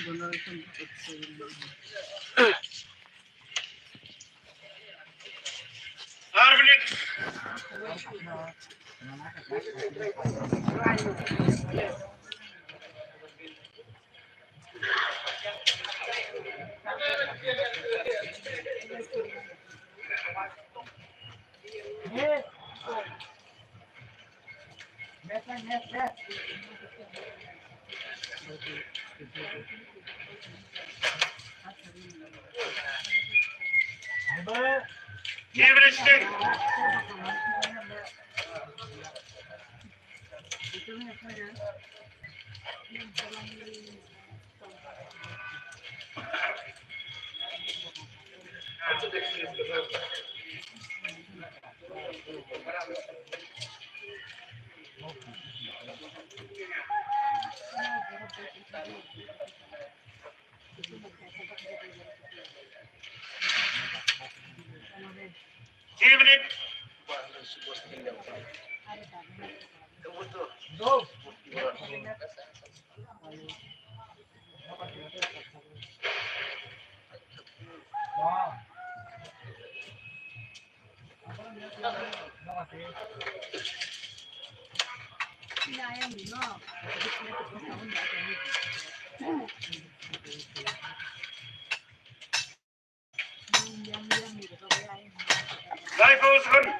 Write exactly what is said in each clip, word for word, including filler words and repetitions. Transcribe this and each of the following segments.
Ar minute. Rifle seven.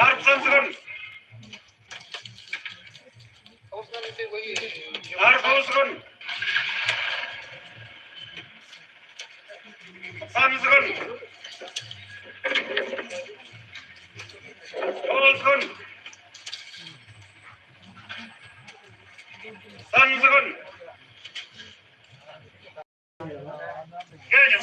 Armstrong seven. Armstrong seven. Samson. Olson. Samson. Kenya.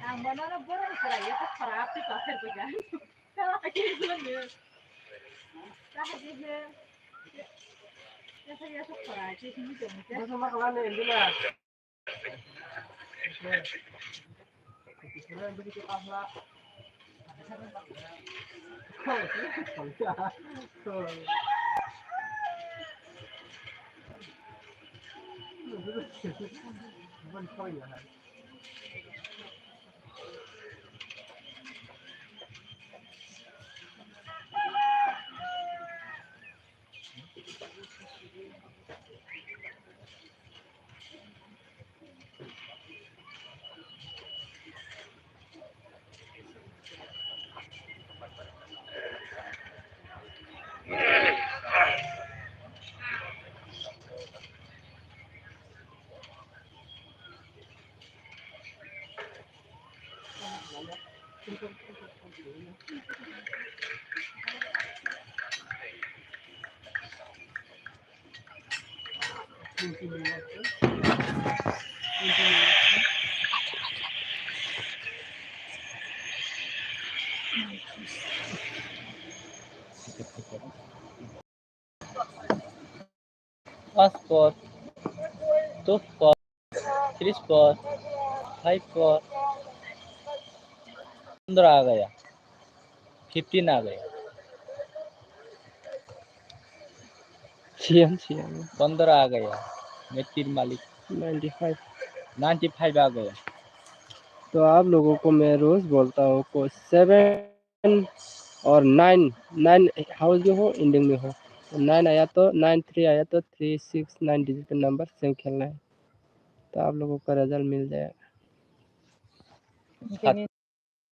Ang bono no borok ni chwrai ya, ta khora apni ta pher ko ja. Ta ha ke ni. Ta ha ke ni. Ya sa ya sa khora ke ni jong ke. Boso ma kala ne ndila. Passport, two four, three four, five four, pondro a gaya, fifteen a gaya. C M, C M. Pondro a gaya, maitri malik. Ninety five. Ninety five a gaya. तो आप लोगों को मैं रोज बोलता हूँ को सेवन और nine, nine house में हो, एंडिंग में हो, तो नाइन आया तो, नाइन थ्री आया तो three six nine digit number same खेलना है, तो आप लोगों का रिजल्ट मिल जाएगा।